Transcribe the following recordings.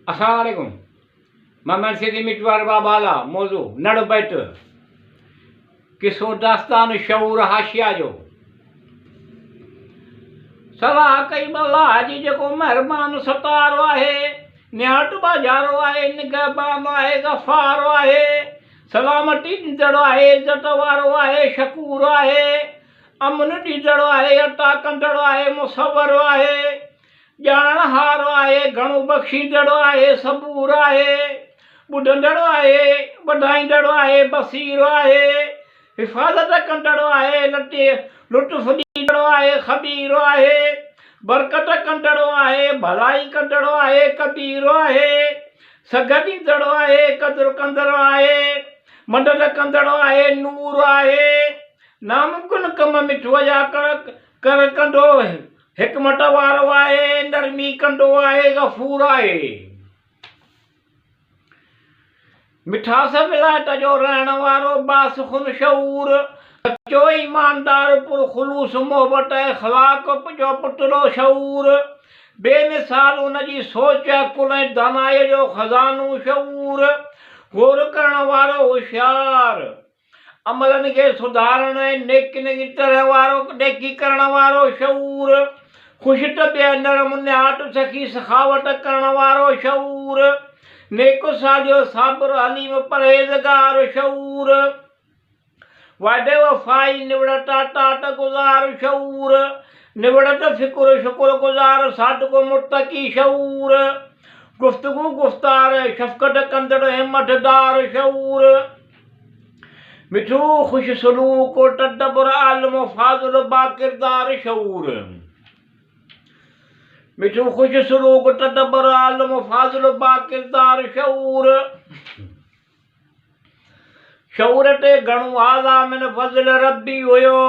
السلام عليڪم مان منشي مٽوار بابالا موضوع نڙ بيت قصو داستان شعور حاشيه جو صلاح ڪئي الله جي جيڪو مهربان ستار آهي نهايت ٻاجهارو آهي نگهبان آهي غفار آهي سلامتي ڏيندڙ آهي عزت وارو آهي شڪور آهي امن ڏيندڙ آهي عطا ڪندڙ آهي مصور آهي ڄاڻڻ هار آهي، گهڻو بخشيندڙ آهي، صبور آهي، ٻڌندڙ آهي، وڌائيندڙ آهي، بصير آهي، حفاظت ڪندڙ آهي، لطف ڏيندڙ آهي، خبير آهي، برڪت ڪندڙ آهي، ڀلائي ڪندڙ آهي، ڪبير آهي، سگهه ڏيندڙ آهي، قدر ڪندڙ آهي، مدد ڪندڙ آهي، نور آهي، ناممڪن ڪم مٺوء جا ڪر ڪندو حڪمت وارو آهي، نرمي ڪندو آهي، غفور آهي. مٺاس ولايت جو رهڻ وارو باسخن شعور، سچو ايماندار، پرخلوص محبت ۽ اخلاق جو پتلو شعور، بي مثال ان جي سوچ، عقل ۽ دانائيء جو خزانو شعور، غور ڪرڻ وارو هوشيار. عملن کي سڌارڻ ۽ نيڪين جي طرح وارو نيڪي ڪرڻ وارو شعور، خوش طبع نرم نهاٽ سخي سخاوت ڪرڻ وارو شعور، نيڪ صالح صابر حليم پرهيزگار شعور، وعدي وفائي نوڙتا طاعت گذار شعور، نوڙت فڪر شڪر گذار صادق متقي شعور، گفتگو گفتار شفقت ڪندڙ همٿ دار شعور. مٺو خوش سلوڪ تدبر عالم و فاضل باڪردار شعور مٺو خوش سلوڪ تدبر عالم و فاضل باڪردار شعور شعور تي گهڻو هذا من فضل ربي هيو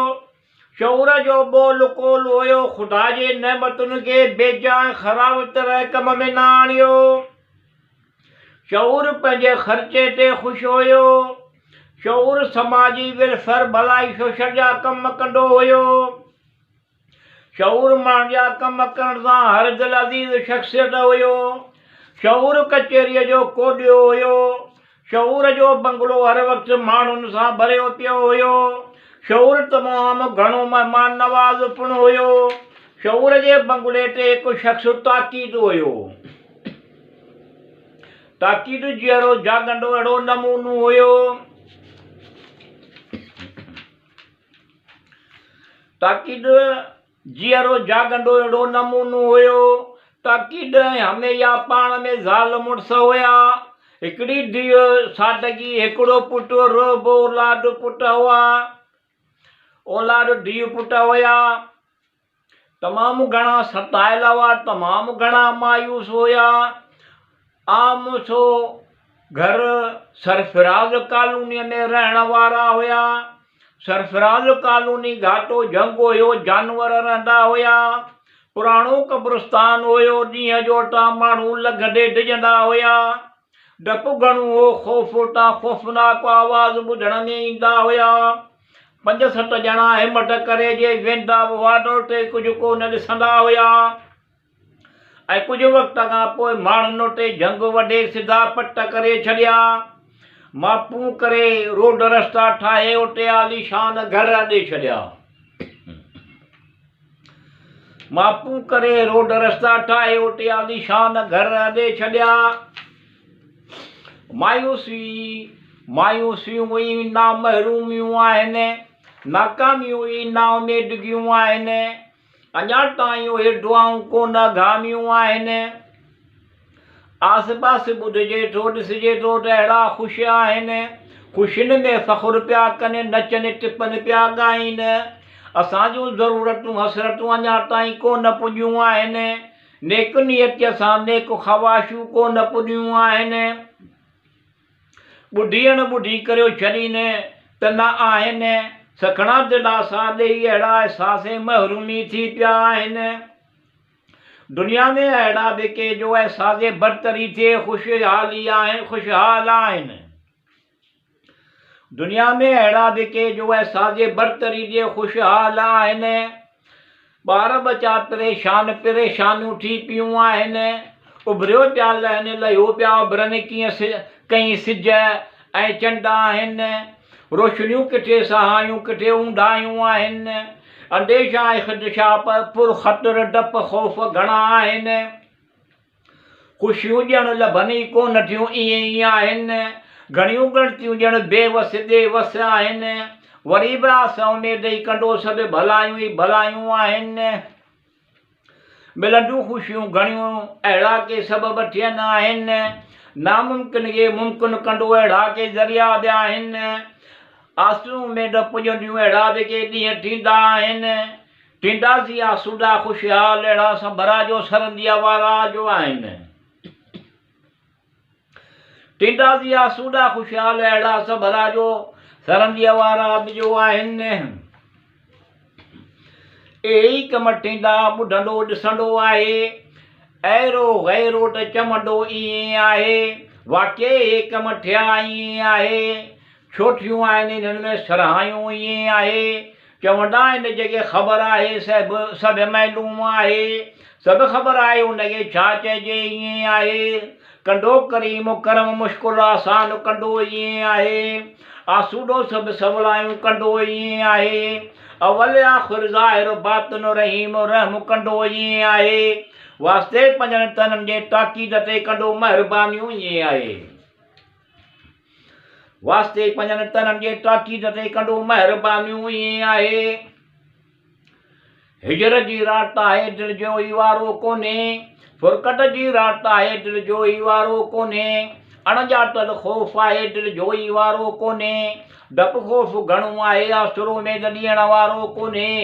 شعور جو ٻول قول هيو خدا جي نعمتن کي بيجا ۽ خراب طرح ڪم ۾ نه آڻيو شعور پنهنجي خرچي تي خوش هيو. شعور سماجي ويلفيئر ڀلائي شوشڻ جا ڪم ڪندو هيو. شعور ماڻهن جا ڪم ڪرڻ سان هر دلعزيز شخصيت هيو. شعور ڪچهريء جو ڪوڏيو هيو. شعور جو بنگلو هر وقت ماڻهن سان ڀريو پيو هيو. شعور تمام گهڻو مهمان نواز پڻ هيو. شعور جي بنگلي تي هڪ شخص تاڪيد هيو. تاڪيد جهڙو جاڳندو اهڙو نمونو هيو. تاڪيد جيئرو جاڳندو اهڙو نمونو هيو. تاڪيد ۽ هميا پاڻ ۾ زال مڙس هيا. هڪڙي ڌيء سادگي، هڪڙو پٽ رعب اولاد پٽ هئا. اولاد ڌيء پٽ هيا. تمام گهڻا ستايل هئا، تمام گهڻا مايوس هيا. عام سو گهر سرفراز ڪالونيء ۾ رهڻ وارا هيا. سرفراز ڪالوني گهاٽو جهنگ هيو، جانور رهندا هيا. پراڻو قبرستان هيو، ڏينهن جو اتان ماڻهو لنگهندي ڊڄندا هيا. ڊپ گهڻو هو، خوف اتان خوفناڪ آواز ٻڌڻ ۾ ايندا هيا. پنج ست ڄڻا همت ڪري جي ويندا به هئا ته اتي ڪجهه ڪو نه ڏسندا هيا ۽ ڪجهه وقت کان پوء ماڻهن اتي جهنگ وڍي سڌا پٽ ڪري ڇڏيا. ماپون ڪري روڊ رستا ٺاهي اتي عاليشان گهر اڏي ڇڏيا. ماپون ڪري روڊ رستا ٺاهي اتي عاليشان گهر اڏي ڇڏيا. مايوسي مايوسيون ئي نامحروميون آهن، ناڪاميون ئي نااميدگيون آهن. اڃا تائين اهي دعائون ڪونه اگهاميون آهن. آس پاس ٻڌجي ٿو، ڏسجي ٿو ته اهڙا خوش آهن، خوشين ۾ فخر پيا ڪن، نچن ٽپن پيا ڳائين. اسان جون ضرورتون حسرتون اڃا تائين ڪونه پڄيون آهن. نيڪ نيتيء سان نيڪ خواهشون ڪونه پڄيون آهن. ٻڍي اڻ ٻڍي ڪريو ڇڏين ته نه آهن. سکڻا دلاسا ڏيئي اهڙا احساس محرومي ٿي پيا آهن. دنيا ۾ اهڙا به ڪي جو احساس برتري ٿئي خوشحالي آهن خوشحال آهن. دنيا ۾ اهڙا به ڪي جو احساس برتري ٿئي خوشحال آهن. ٻار ٻچا پريشان پريشانيون ٿي پيون آهن. اڀريو پيا لهن، لهيو پيا اڀرن، ڪيئن ڪئين سج ۽ چنڊ آهن. روشنيون ڪٿي سهايون، ڪٿي اونداهيون آهن. انديشا ۽ خدشا پر خطر، ڊپ خوف گهڻا آهن. خوشيون ڄڻ لڀن ئي ڪونه ٿيون، ائين ئي آهن. گهڻيون ڳڻتيون ڄڻ بي وس ڏي وس آهن. وري به آس اميد ئي ڪندو سڀ ڀلايون ئي ڀلايون آهن. ملنديون خوشيون گهڻيون اهڙا ڪي سبب ٿين آهن. ناممڪن کي ممڪن ڪندو اهڙا ڪي ذريعا به آهن. آسون اميد پڄنديون اهڙا به ڪي ڏينهن ٿيندا آهن. ٿينداسين آسودا خوشحال اهڙا سڀرا جو سرنديء وارا جو آهن. ٿينداسين آسودا خوشحال اهڙا سڀرا جو سرنديء وارا به جو آهن. اهي ئي ڪم ٿيندا ٻڌندو ڏسندو آهي. ايرو غيرو ته چوندو ائين آهي. واقعي اهي ڪم ٿيا ائين آهي. ڇو ٿيون آهن انهن ۾ سرهايون ائين آهي. چوندا آهن جيڪي خبر آهي سڀ سڀ معلوم آهي سڀ خبر آهي ان کي ڇا چئجي ائين آهي ڪندو ڪريم ڪرم مشڪل آسان ڪندو ائين آهي آسودو سڀ سولايون ڪندو ائين آهي اول آخر ظاهر باطن رحيم رحم ڪندو ائين آهي واسطي پنجن تنن جي تاڪيد تي ڪندو مهربانيون ائين آهي. واسطي پنجن تنن جي تاڪيد تي ڪندو مهربانيون ائين آهي. هجر جي رات آهي دل جو ئي وارو ڪونهي فرقت جي رات آهي دل جو ئي وارو ڪونهي اڻ ڄاتل خوف آهي دل جو ئي وارو ڪونهي ڊپ خوف گهڻو آهي آسرو اميد ڏيڻ وارو ڪونهي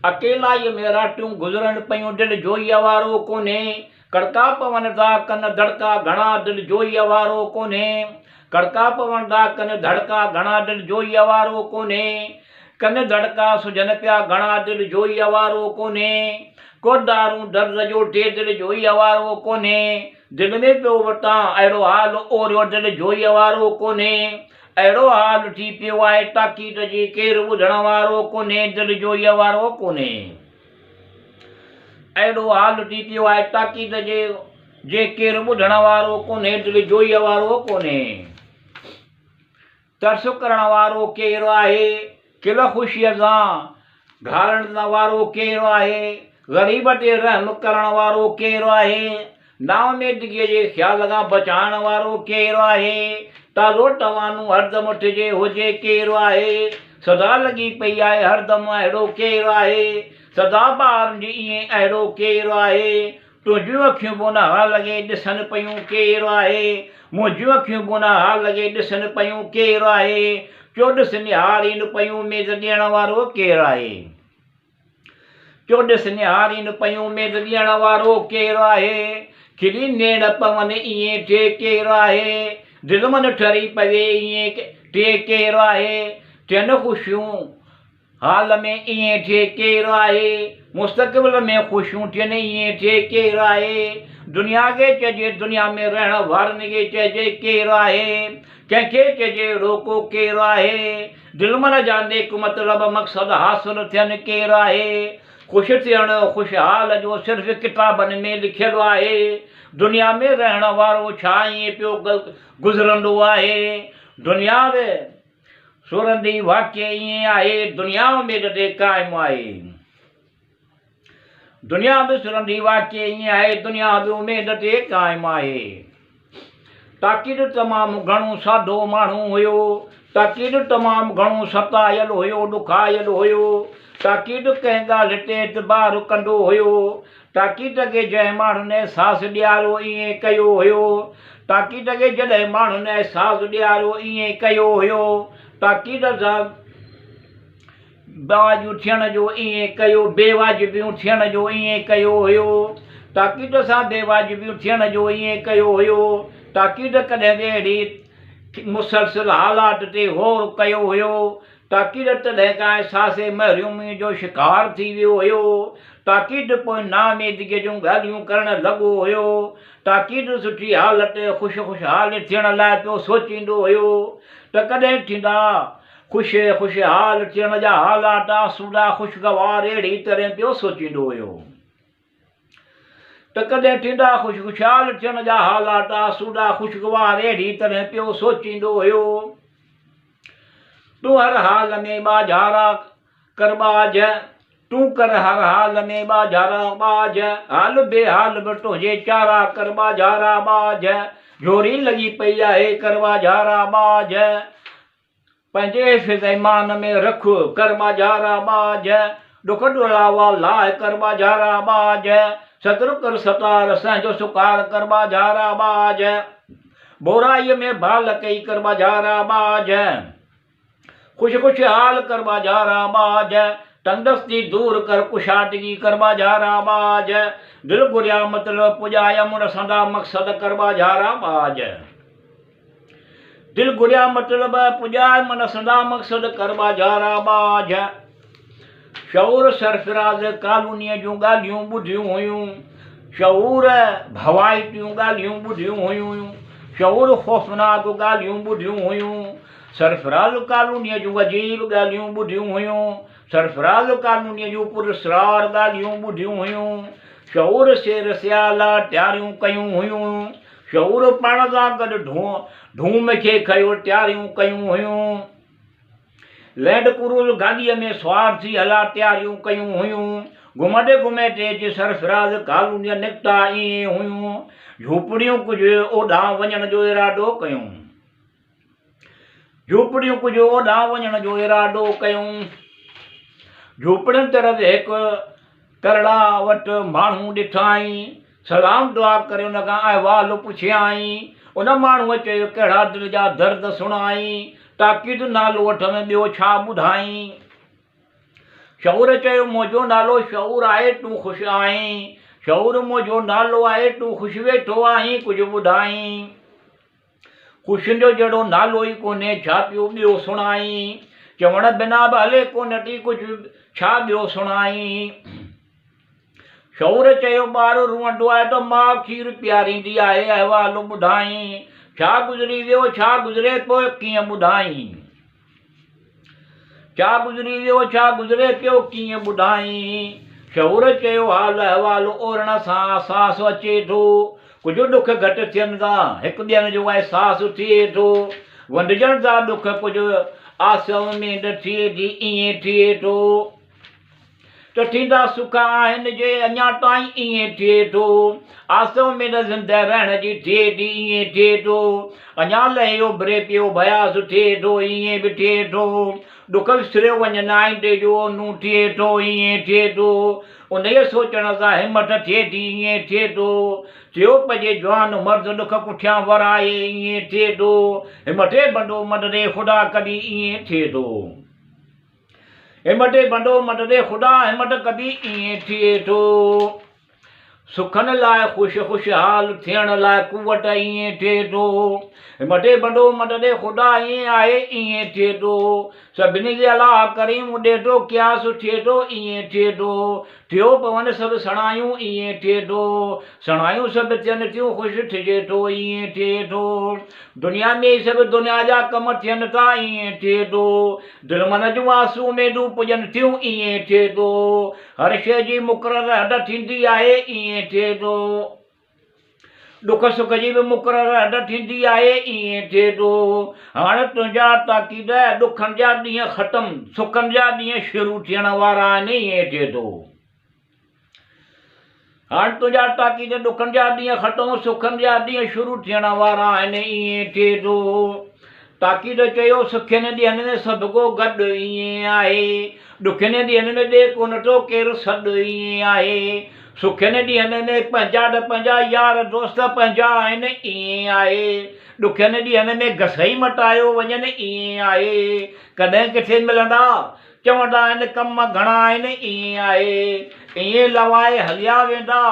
اڪيلائيء ۾ راتيون گذرن پيون دل جوئيء وارو ڪونهي ڪڙڪا پون ٿا ڪن ڌڙڪا گهڻا دل جوئيء وارو ڪونهي ڪڙڪا پون ٿا ڪن ڌڙڪا گهڻا دل جوئيء وارو ڪونهي ڪن ڌڙڪا سجهن پيا گهڻا دل جوئيء وارو ڪونهي ڪو دارون درد جو ٽي دل جوئيء وارو ڪونهي دل ۾ پيو وتان اهڙو حال اوريو دل جوئيء وارو ڪونهي اهڙو حال ٿي پيو آهي تاڪيد جي ڪير ٻڌڻ وارو ڪونهي دل جوئيء وارو ڪونهي. اهڙو حال ٿي پيو آهي تاڪيد جي جي ڪير ٻڌڻ وارو ڪونهي دل جوئيء وارو ڪونهي ترس ڪرڻ وارو ڪير آهي کل خوشيء سان گهارڻ وارو ڪير آهي غريب تي رحم ڪرڻ وارو ڪير آهي نااميدگيء جي خيال کان بچائڻ وارو ڪير آهي؟ تازو توانو هردم ٿجي هجي ڪير آهي؟ سدا لڳي پئي آهي هردم اهڙو ڪير آهي؟ سدا بهارن جي ائين اهڙو ڪير آهي؟ تنهنجون اکيون به ان حال کي ڏسن پيون ڪير آهي؟ منهنجون اکيون به ان حال کي ڏسن پيون ڪير آهي؟ چوڏس نهارين پيون اميد ڏيڻ وارو ڪير آهي؟ چوڏس نهارين پيون اميد ڏيڻ وارو ڪير آهي؟ کلي نيڻ پون ائين ٿئي ڪير آهي؟ دل من ٺري پوي ائين ٿئي ڪير آهي؟ ٿين خوشيون حال ۾ ائين ٿئي ڪير آهي؟ مستقبل ۾ خوشيون ٿين ائين ٿئي ڪير آهي؟ دنيا کي چئجي دنيا ۾ رهڻ وارن کي چئجي ڪير آهي؟ ڪنهن کي چئجي اهڙو ڪو ڪير آهي؟ دل من جا نيڪ مطلب مقصد حاصل ٿين ڪير آهي؟ خوش ٿيڻ خوشحال جو صرف ڪتابن ۾ لکيل آهي. دنيا ۾ رهڻ وارو ڇا ائين پيو گذرندو آهي؟ دنيا به سرندي واقعي ائين آهي دنيا اميد تي قائم آهي. دنيا به سرندي واقعي ائين آهي دنيا به اميد تي قائم آهي. تاڪيد تمام گهڻو سادو ماڻهو هيو. تاڪيد تمام گهڻو ستايل هيو، ڏکايل هيو. تاڪيد ڪنهن ڳالهه تي اعتبار ڪندو هيو. تاڪيد کي جنهن ماڻهن احساس ڏياريو ائين ڪيو هيو. تاڪيد کي جڏهن ماڻهن احساس ڏياريو ائين ڪيو هيو. تاڪيد سان بيواجبيون ٿيڻ جو ائين ڪيو بيواجبيون ٿيڻ جو ائين ڪيو هيو تاڪيد سان بيواجبيون ٿيڻ جو ائين ڪيو هيو تاڪيد ڪڏهن به اهڙي مسلسل حالات تي غور ڪيو هيو تاڪيد تڏهن کان احساس محرومي جو شڪار ٿي ويو هيو تاڪيد پوء نااميدگيء جون ڳالهيون ڪرڻ لڳو هيو تاڪيد سٺي حالت خوش خوشحال ٿيڻ لاء پيو سوچيندو هيو ته ڪڏهن ٿيندا خوش خوشحال ٿيڻ جا حالات آسودا خوشگوار اهڙي طرح پيو سوچيندو هيو. ته ڪڏهن ٿيندا خوش خوشحال ٿيڻ جا حالات آسودا خوشگوار اهڙي طرح پيو سوچيندو هيو. تون هر حال ۾ ٻاجهارا ڪر ٻاجهه، تون ڪر هر حال ۾ ٻاجهارا ٻاجهه، حال بي حال به تنهنجي چارا ڪر ٻاجهارا ٻاجهه، جهوري لڳي پئي آهي ڪر ٻاجهارا ٻاجهه. پنهنجي حفظ ايمان ۾ رک، ڪر ٻاجهارا ٻاجهه، ڏک ڏولاوا لاهه، ڪر ٻاجهارا ٻاجهه، ستر ڪر ستار، سهنجو سڪار، ڪر ٻاجهارا ٻاجهه، بورائيء ۾ ڀال ڪئي، ڪر ٻاجهارا ٻاجهه، خوش خوشحال، ڪر ٻاجهارا ٻاجهه، تنگدستي دور ڪر، ڪشادگي، ڪر ٻاجهارا ٻاجهه، دل گهريا مطلب پڄاء، امڙ سندا مقصد، ڪر ٻاجهارا ٻاجهه. دل گهريا مطلب پڄاء من سندا مقصد ڪر ٻاجهارا ٻاجهه. شعور سرفراز ڪالونيء جون ڳالهيون ٻڌيون هيون. شعور ڀوائتيون ڳالهيون ٻڌيون هيون. شعور خوفناڪ ڳالهيون ٻڌيون هيون. سرفراز ڪالونيء جون عجيب ڳالهيون ٻڌيون هيون. سرفراز ڪالونيء جون پراسرار ڳالهيون ٻڌيون هيون. شعور سير سيالا تياريون ڪيون هيون. شعور پاڻ سان گڏ ڍوم کي کنيو تياريون ڪيون هيون. لينڊ ڪروز گاڏيء ۾ سوار ٿي هلا تياريون ڪيون هيون. گهمندي گهمندي اچي سرفراز ڪالونيء نڪتا ائين هيون. جهوپڙيون ڪجهه اوڏانهن وڃڻ جو ارادو ڪيون. جهوپڙيون ڪجهه اوڏانهن وڃڻ جو ارادو ڪيون. جهوپڙين طرف هڪ ڪرڙا وٽ ماڻهو ڏٺائين. سلام دعا ڪري ان کان احوال پڇيائين. ان ماڻهوء چيو، ڪهڙا دل جا درد سڻائين، تاڪيد نالو اٿم ٻيو ڇا ٻڌائين. شعور چيو، منهنجو نالو شعور آهي، تون خوش آهين؟ شعور منهنجو نالو آهي، تون خوش ويٺو آهين، ڪجهه ٻڌائين. خوشين جو جهڙو نالو ئي ڪونهي، ڇا پيو ٻيو سڻائين؟ چوڻ بنا به هلي ڪونه ٿي ڪجهه، ڇا ٻيو سڻائين؟ شعور چيو، ٻار روئندو آهي ته ماء کير پياريندي آهي، احوال ٻڌائين، ڇا گذري ويو، ڇا گذري پيو، ڪيئن ٻڌائين؟ ڇا گذري ويو، ڇا گذري پيو، ڪيئن ٻڌائين؟ شعور چيو، حال احوال اورڻ سان احساس اچي ٿو، ڪجهه ڏک گهٽ ٿين ٿا، هڪ ٻين جو احساس ٿئي ٿو، ونڊجن ٿا ڏک، ڪجهه آس اميد ٿئي ٿي، ائين ٿئي ٿو. ته ٿيندا سک آهن جي اڃا تائين ائين ٿئي ٿو. آس اميد زنده رهڻ جي ٿئي ٿي ائين ٿئي ٿو. اڃا لهي اڀري پيو ڀياس ٿئي ٿو ائين به ٿئي ٿو. ڏک وسريو وڃن آئيندي جو اونهون ٿئي ٿو ائين ٿئي ٿو. انهيء سوچڻ سان همٿ ٿئي ٿي ائين ٿئي ٿو. ٿيو پڄي جوان مرد ڏک پٺيان ورائي ائين ٿئي ٿو. همٿي بندو مدد خدا ڪبي ائين ٿئي ٿو. همٽي بندو مدد خدا همت ڪبي ائين ٿئي ٿو. سکن لاء خوش خوشحال ٿيڻ لاء قوت ائين ٿئي ٿو. همٽي بندو مدد خدا ائين آهي ائين ٿئي ٿو. سڀني کي الله ڪريم ڏي ٿو قياس ٿئي ٿو ائين ٿئي ٿو. ٿيو پون سڀ سڻايون ائين ٿئي ٿو. سڻايون سڀ ٿين ٿيون خوش ٿجي ٿو ائين ٿئي ٿو. دنيا ۾ ئي سڀ دنيا جا ڪم ٿين ٿا ائين ٿئي ٿو. دل من جون آسون اميدون پڄن ٿيون ائين ٿئي ٿو. هر شيء جي مقرر حد ٿيندي آهي ائين ٿئي ٿو. ڏک سک جي به مقرر حد ٿيندي آهي ائين ٿئي ٿو. هاڻ تنهنجا تاڪيد ڏکن جا ڏينهن ختم سکن جا ڏينهن شروع ٿيڻ وارا آهن ائين ٿئي ٿو. هاڻ تنهنجا تاڪيد ڏکن جا ڏينهن ختم سکن جا ڏينهن شروع ٿيڻ وارا آهن ائين ٿئي ٿو. تاڪيد چيو سکين ڏينهن ۾ سڀ ڪو گڏ ائين آهي. ڏکين ڏينهن ۾ ڏي ڪونه ٿو ڪير سڏ ائين آهي. سکين ڏينهن ۾ پنهنجا ته پنهنجا يار دوست پنهنجا آهن ائين آهي. ڏکين ڏينهن ۾ گس ئي مٽايو وڃن ائين آهي. ڪڏهن ڪٿي ملندا چوندا آهن ڪم گهڻا آهن ائين آهي ائين لوائي هليا ويندا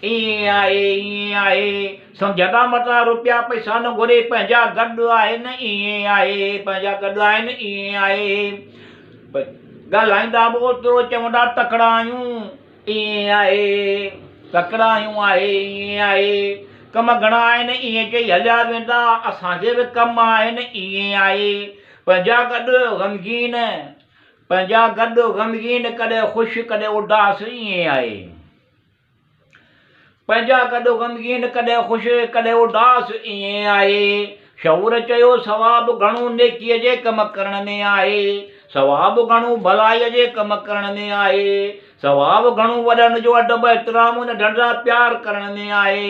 ائين آهي ائين آهي سمجهندا متان روپيا پئسا نه گهري پنهنجا گڏ آهن ائين آهي پنهنجا گڏ آهن ائين آهي ڳالهائيندا به اوترو چوندا تڪڙا آهيون ائين آهي تڪڙا آهيون آهي ائين آهي ڪم گهڻا آهن ائين چئي هليا ويندا اسان کي به ڪم آهن ائين آهي پنهنجا گڏ غمگين، پنهنجا گڏ غمگين، ڪڏهن خوش ڪڏهن اداس ائين آهي. پنهنجا گڏ غمگين، ڪڏهن خوش، ڪڏهن اداس ائين آهي. شعور چيو ثواب گهڻو نيڪيء جي ڪم ڪرڻ ۾ آهي. ثواب گهڻو ڀلائيء جي ڪم ڪرڻ ۾ آهي. ثواب گهڻو وڏن جو ادب احترام ننڍن سان پيار ڪرڻ ۾ آهي.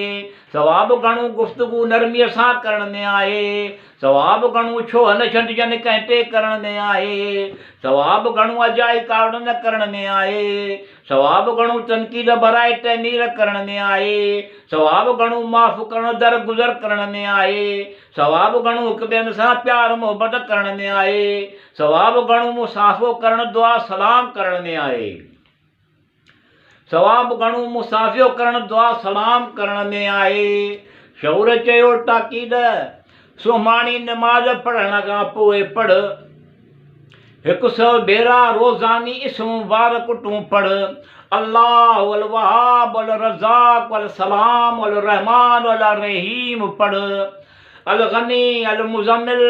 ثواب گهڻو گفتگو نرميء سان ڪرڻ ۾ آهي. ثواب گهڻو ڇوهه نه ڇنڊجن ڪنهن تي ڪرڻ ۾ آهي. ثواب گهڻو اجائي ڪاوڙ نه ڪرڻ ۾ آهي. ثواب گهڻو تنقيد براء تعمير ڪرڻ ۾ آهي. ثواب گهڻو معاف ڪرڻ در گذر ڪرڻ ۾ آهي. ثواب گهڻو هڪ ٻين سان پيار محبت ڪرڻ ۾ آهي. ثواب گهڻو مصافحو ڪرڻ دعا سلام ڪرڻ ۾ آهي. ثواب گهڻو مصافحو ڪرڻ دعا سلام ڪرڻ ۾ آهي. شعور چيو تاڪيد سومهاڻي نماز پڙهڻ کان پوء پڙهه. هڪ سئو ڀيرا روزاني اسم مبارڪ تون پڙهه، الله الوهاب الرزاق السلام الرحمان الرحيم پڙهه، الغني المزمل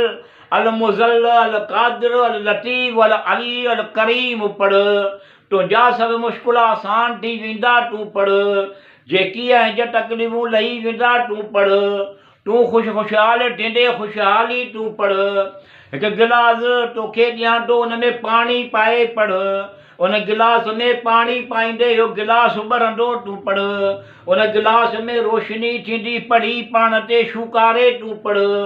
المذل القادر اللطيف العلي الڪريم پڙهه، تنهنجا سڀ مشڪل آسان ٿي ويندا تون پڙهه، جيڪي اهنج تڪليفون لهي ويندا تون پڙهه، تون خوش خوشحال ٿيندي خوشحالي تون پڙهه هڪ گلاس توکي ڏيان ٿو ان ۾ پاڻي پائي پڙهه ان گلاس ۾ پاڻي پائيندي اهو گلاس ٻرندو تون پڙهه ان گلاس ۾ روشني ٿيندي پڙهي پاڻ تي شوڪاري تون پڙهه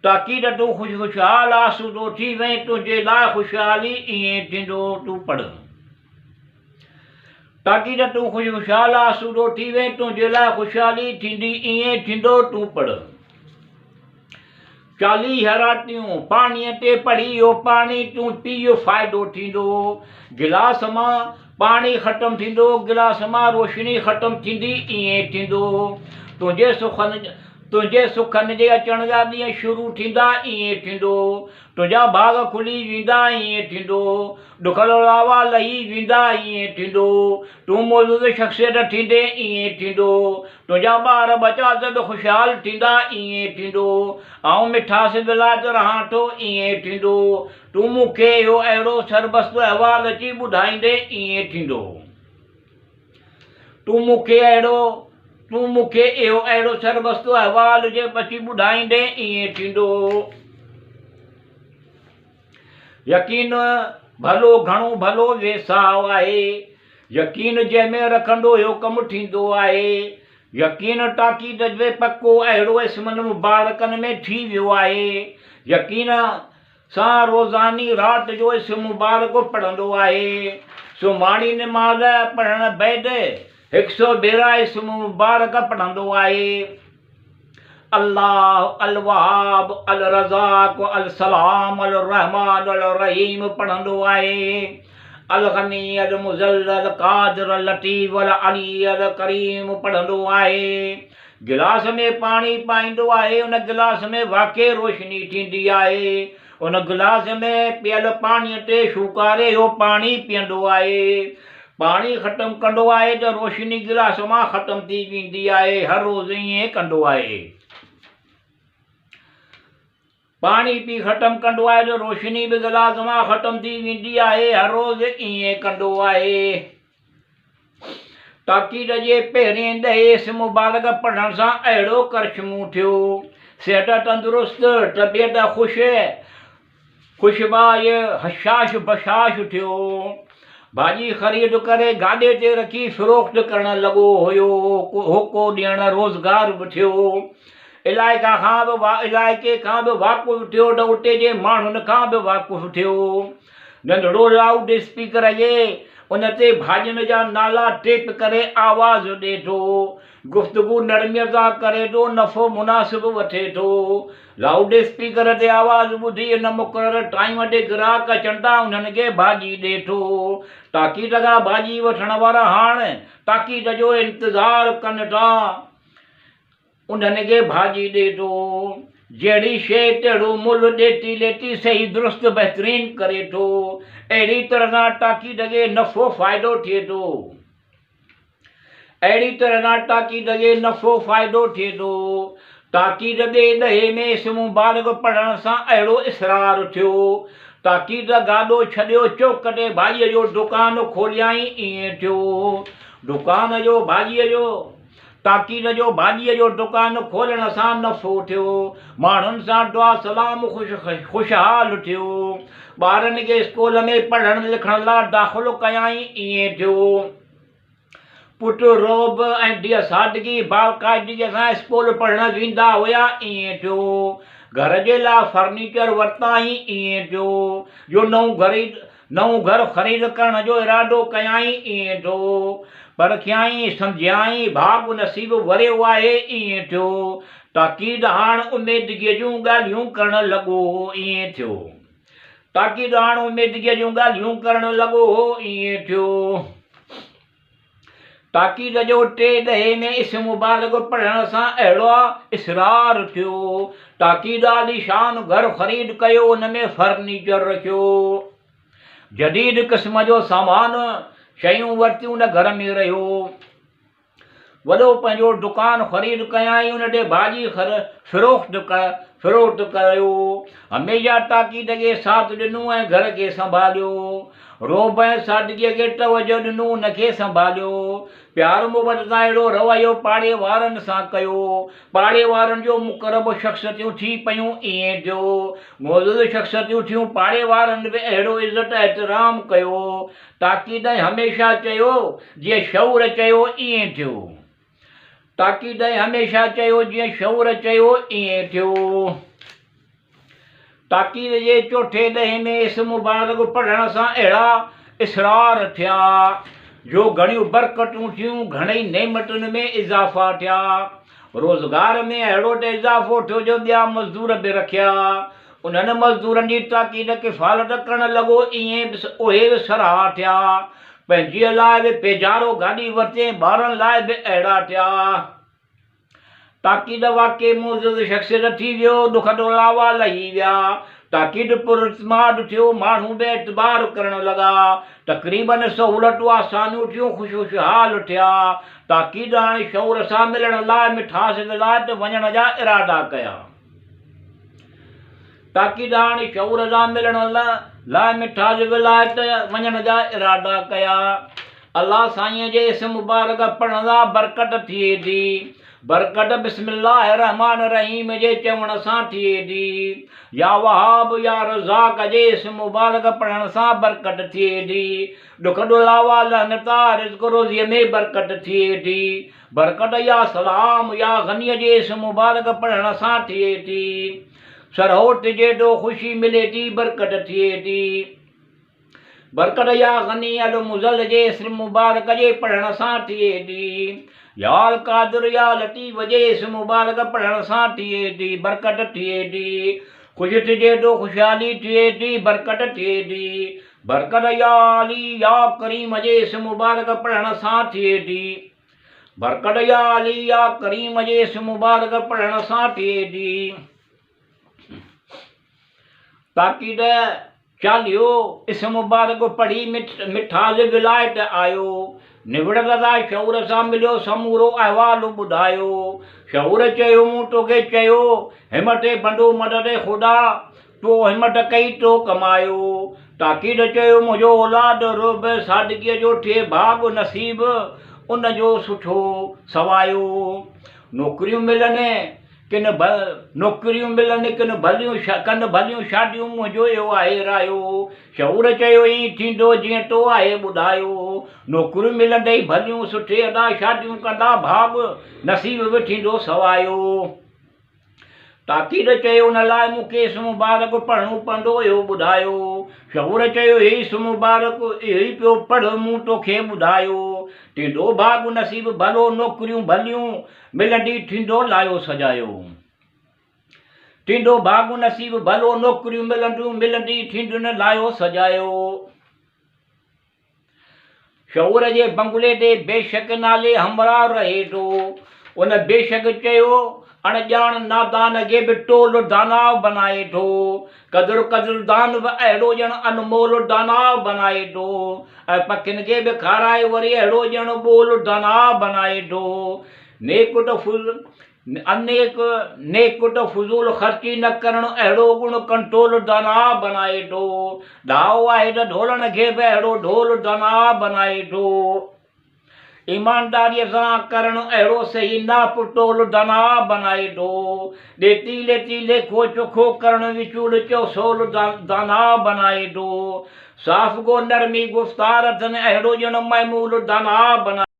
تاڪيد تون خوش خوشحال آسودو ٿي وئين تنهنجي لاء خوشحالي ائين ٿيندو تون پڙهه. تاڪي ته تون خوش خوشحال آسودو ٿي وئين، تنهنجي لاء خوشحالي ٿيندي، ائين ٿيندو، تون پڙهه. 40 راتيون پاڻيء تي پڙهي اهو پاڻي تون پيء، فائدو ٿيندو. گلاس مان پاڻي ختم ٿيندو، گلاس مان روشني ختم ٿيندي، ائين ٿيندو. تنهنجي سخن تنهنجي سکن جي اچڻ جا ڏينهن شروع ٿيندا، ائين ٿيندو. تنهنجا ڀاڳ کلي ويندا، ائين ٿيندو. ڏک لولاوا لهي ويندا ائين ٿيندو تون معزز شخصيت ٿيندين ائين ٿيندو تنهنجا ٻار ٻچا سڀ خوشحال ٿيندا ائين ٿيندو آئون مٺاس ولايت رهان ٿو ائين ٿيندو تون مون کي اهو اهڙو سربستو احوال اچي ٻڌائيندين ائين ٿيندو تون مون کي اهڙو تون مون کي اهو اهڙو سربستو احوال جي اچي ٻڌائيندين ائين ٿيندو. يقين ڀلو گهڻو ڀلو ويساهه آهي. يقين جنهن ۾ رکندو اهو ڪم ٿيندو آهي. يقين تاڪيد جي پڪو اهڙو اسمن مبارڪن ۾ ٿي ويو آهي. يقين سان روزاني رات جو اسم مبارڪ پڙهندو آهي. سومهاڻي نماز پڙهڻ بعد هڪ سئو ڀيرا اسم مبارڪ پڙهندو آهي. الله الوهاب الرزاق السلام الرحمان الرحيم پڙهندو آهي. الغني المذل القادر اللطيف العلي الڪريم پڙهندو آهي. گلاس ۾ پاڻي پائيندو آهي ان گلاس ۾ واقعي روشني ٿيندي آهي. ان گلاس ۾ پيل پاڻي تي شوڪاري اهو پاڻي پيئندو آهي. پاڻي ختم ڪندو آهي ته روشني گلاس مان ختم ٿي ويندي آهي. هر روز ائين ڪندو آهي. پاڻي پي ختم ڪندو آهي ته روشني به گلاس مان ختم ٿي ويندي آهي. هر روز ائين ڪندو آهي. تاڪيد جي پهرين ڏهي اسم مبارڪ پڙهڻ سان اهڙو ڪرشمو ٿيو. صحت تندرست، طبيعت خوش، خوشباء، هشاش بشاش ٿيو. ڀاڄي خريد ڪري گاڏي تي رکي فروخت ڪرڻ لڳو هيو. هوڪو ڏيڻ روزگار به ٿيو. علائقا کان به علائقي کان به واقف ٿيو ته اتي جي ماڻهن کان به واقف ٿيو. ننڍڙو لائوڊ اسپيڪر اهي، ان تي ڀاڄين جا نالا ٽيپ ڪري آواز ڏي ٿو. گفتگو نرميء سان ڪري ٿو، نفعو مناسب وٺي ٿو. لائوڊ اسپيڪر تي آواز ٻڌي ان مقرر ٽائيم تي گراهڪ اچن ٿا، انهن کي ڀاڄي ڏي ٿو. تاڪيد کان ڀاڄي وٺڻ وارا هاڻ تاڪيد جو انتظار ڪن ٿا. انهن کي ڀاڄي ڏي ٿو. جهڙي شيء تهڙو ملهه ڏيتي ليتي صحيح درست بهترين ڪري ٿو. اهڙي طرح سان ٽاڪيد کي نفعو فائدو ٿئي ٿو. اهڙي طرح سان ٽاڪيد کي نفعو فائدو ٿئي ٿو. تاڪيد ٻئي ڏهي ۾ اسم مبارڪ پڙهڻ سان اهڙو اصرار ٿيو. تاڪيد گاڏو ڇڏيو چوڪ تي ڀاڄيء جو دڪان کوليائين ائين ٿيو. دڪان جو ڀاڄيء جو. تاڪيد جو ڀاڄيء جو دڪان کولڻ سان نفعو ٿيو. ماڻهن سان دعا سلام خوش خوشحال ٿيو. ٻارن کي اسڪول ۾ پڙهڻ لکڻ لاء داخل ڪيائين ائين ٿيو. پٽ رعب ۽ ڌيء سادگي باقاعدگيء سان اسڪول پڙهڻ ويندا هيا، ائين ٿيو. گهر جي لاء فرنيچر ورتائين، ائين ٿيو. جو نئون نئون گهر خريد ڪرڻ جو ارادو ڪيائين، ائين ٿيو. پرکيائين، سمجهيائين، ڀاڳ نصيب وريو آهي، ائين ٿيو. تاڪيد هاڻ اميدگيء جون ڳالهيون ڪرڻ لڳو، ائين ٿيو. تاڪيد هاڻ اميدگيء جون ڳالهيون ڪرڻ لڳو هو، ائين ٿيو. تاڪيد جو ٽي ڏهي ۾ اسم مبارڪ پڙهڻ سان اهڙو اسرار ٿيو. تاڪيد عاليشان گهر خريد ڪيو، ان ۾ فرنيچر رکيو. جديد قسم جو سامان، شيون ورتيون، ان گهر ۾ رهيو. وڏو پنهنجو دڪان خريد ڪيائين ان تي ڀاڄي فروخت فروخت ڪيو. هميشه تاڪيد کي ساٿ ڏنو ۽ گهر کي سنڀاليو. رعب ۽ سادگيء کي توجهه ڏنو ان کي سنڀاليو. پيار محبت سان اهڙو رويو پاڙي وارن سان ڪيو. پاڙي وارن جو مقرب شخصيتون ٿي پيون ائين ٿيو. معزز شخصيتون ٿيون پاڙي وارن به اهڙو عزت احترام ڪيو. تاڪيد ۽ هميشه چيو، جيئن شعور چيو ائين ٿيو. تاڪيد ۽ هميشه چيو، جيئن شعور چيو ائين ٿيو. تاڪيد جي چوٿين ڏهين ۾ اسم مبارڪ پڙهڻ سان اهڙا اسرار ٿيا، جو گهڻيون برڪتون ٿيون، گهڻئي نعمتن ۾ اضافا ٿيا. روزگار ۾ اهڙو ته اضافو ٿيو جو ٻيا مزدور به رکيا. انهن مزدورن جي تاڪيد ڪفالت ڪرڻ لڳو، ائين به اهي به سرها ٿيا. پنهنجي لاء به پيجارو گاڏي ورتي ۽ ٻارن لاء به اهڙا ٿيا. تاڪيد واقعي معزز شخصيت ٿي ويو، ڏک ڏولاوا لهي ويا. تاڪيد پراعتماد ٿيو، ماڻهو به اعتبار ڪرڻ لڳا. تقريباً سهولتون آسانيون ٿيون، خوش خوشحال ٿيا. تاڪيد هاڻي شعور سان ملڻ لاء مٺاس ولايت وڃڻ جا ارادا ڪيا. تاڪيد هاڻي شعور سان ملڻ لاء مٺاس ولايت وڃڻ جا ارادا ڪيا. الله سائينء جي اسم مبارڪ پڙهڻ سان برڪت ٿئي ٿي. برڪت بسم الله الرحمٰن الرحيم جي چوڻ سان ٿئي ٿي. يا وهاب يا رزاق جي اسم مبارڪ پڙهڻ سان برڪت ٿئي ٿي. ڏک ڏولاوا لهن ٿا، رزق روزيء ۾ برڪت ٿئي ٿي. برڪت يا سلام يا غنيء جي اسم مبارڪ پڙهڻ سان ٿئي ٿي. سرهو ٽجي ٿو، خوشي ملي ٿي، برڪت ٿئي ٿي. برڪت يا غني المضل جي اسم مبارڪ جي پڙهڻ سان ٿئي ٿي. يا القادر يا لطيف جي اسم مبارڪ پڙهڻ سان ٿئي ٿي، برڪت ٿئي ٿي. خوش ٿجي ٿو، خوشحالي ٿئي ٿي، برڪت ٿئي ٿي. برڪت يا علي يا ڪريم جي اسم مبارڪ پڙهڻ سان ٿئي ٿي. برڪت يا علي يا ڪريم جي اسم مبارڪ پڙهڻ سان ٿئي ٿي. تاڪيد چاليهو اسم مبارڪ پڙهي مٺاس ولايت آيو. نوڙت سان شعور سان مليو سمورو احوال ٻڌايو. شعور چيو مون توکي چيو همت بندو مدد خدا تو همت ڪئي تو ڪمايو. تاڪيد چيو منهنجو اولاد رب سادگيء جو ٿئي ڀاڳ نصيب ان جو سٺو سوايو. نوڪريون ملن ڪن نوڪريون ملن ڪن ڀليون ڪن ڀليون شاديون منهنجو اهو آهي رايو. شعور چيو ائين ٿيندو جيئن تو آهي ٻڌايو. نوڪريون ملندئي ڀليون سٺي ادا شاديون ڪندا ڀاڳ نصيب به ٿيندو سوايو. تاڪيد چيو ان لاء مون کي اسم مبارڪ پڙهڻو پوندو اهو ٻڌايو. شعور چيو هي اسم مبارڪ اهو ئي پيو پڙهه مون توکي ٻڌايو. ٿيندو ڀاڳ نصيب ڀلو نوڪريون ڀليون ملندي ٿيندو لايو سجايو. ٿيندو ڀاڳ نصيب ڀلو نوڪريون ملنديون ملندي ٿيندين لايو سجايو. شعور جي بنگلي تي بيشڪ نالي همراهه رهي ٿو. ان بيشڪ چيو، اڻ ڄاڻ نادان کي به ٽول داناء بنائي ٿو. قدر قدردان به اهڙو ڄڻ انمول داناء بنائي ٿو ۽ پکين کي به کارائي وري اهڙو ڄڻ ٻول داناء بنائي ٿو. نيڪ ته انيڪ نيڪ ته فضول خرچي نه ڪرڻ اهڙو گڻ ڪنٽرول داناء بنائي ٿو. ڏاهو آهي ته ڍولڻ کي به اهڙو ڍول داناء بنائي ٿو. ايمانداريء سان ڪرڻ اهڙو صحيح ناپ تول داناء بنائي ٿو. ڏيتي ليتي ليکو چوکو ڪرڻ وچول چوسول داناء بنائي ٿو. صاف گو نرمي گفتار اٿن اهڙو ڄڻ معمول داناء بنائي.